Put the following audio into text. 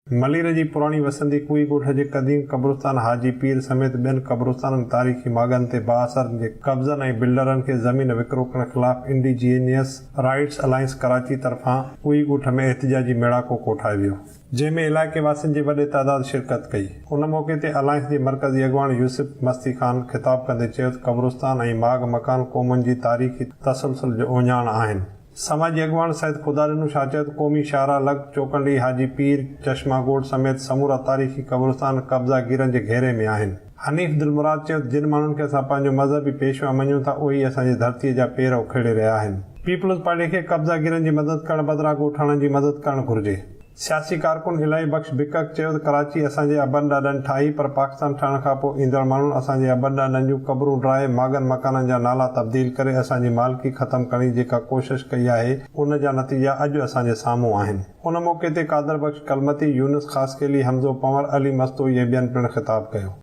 ملير جي پراڻي وسندي ڪوئي ڳوٺ جي قديم قبرستان حاجي پير سميت ٻين قبرستانن تاريخي ماڳن تي بااثرن جي قبضن ۽ بلڊرن کي زمين وڪرو ڪرڻ خلاف انڊيجينيئس رائيٽس الائنس ڪراچي طرفان ڪوئي ڳوٺ ۾ احتجاجي ميڙاڪو ڪوٺايو ويو. جنهن ۾ علائقي واسين جي وڏي تعداد شرڪت ڪئي. ان موقعي تي الائنس جي مرڪزي اڳواڻ يوسف مستي خان خطاب ڪندي چيو ته قبرستان ۽ ماڳ مڪان قومن جي تاريخي تسلسل جو اهڃاڻ آهن. سماجي اڳواڻ سيد خداڏنو شاهه چيو ته قومي شاهراهه لڳ چوڪنڊي، حاجي پير، چشما ڳوٺ سميت سمورا تاريخي قبرستان قبضا گيرن جي گهيري ۾ آهن. حنيف دلمراد چيو ته جن ماڻهن کي اسان پنهنجو مذهبي پيشوا مڃون ٿا اهي ئي اسان جي ڌرتيء جا پير اکيڙي رهيا آهن. پيپلز پارٽي کي قبضا گيرن جي مدد ڪرڻ بدران ڳوٺاڻن جي مدد ڪرڻ گهرجي. سياسي ڪارڪن الاهي بخش بڪڪ چيو ته ڪراچي اسان جي ابن ڏاڏن ٺاهي پر پاڪستان ٺهڻ کانپوء ايندڙ ماڻهن اسان جي ابن ڏاڏن جون قبرون ڊاهي ماڳن مڪانن جا نالا تبديل ڪري اسان جي مالڪي ختم ڪرڻ جي جيڪا ڪوشش ڪئي آهي ان جا نتيجا اڄ اسان جي سامهون آهن. ان موقعي تي قادر بخش ڪلمتي، يونس خاصخيلي، حمزو پنور، علي مستوئي ۽ ٻين پڻ خطاب ڪيو.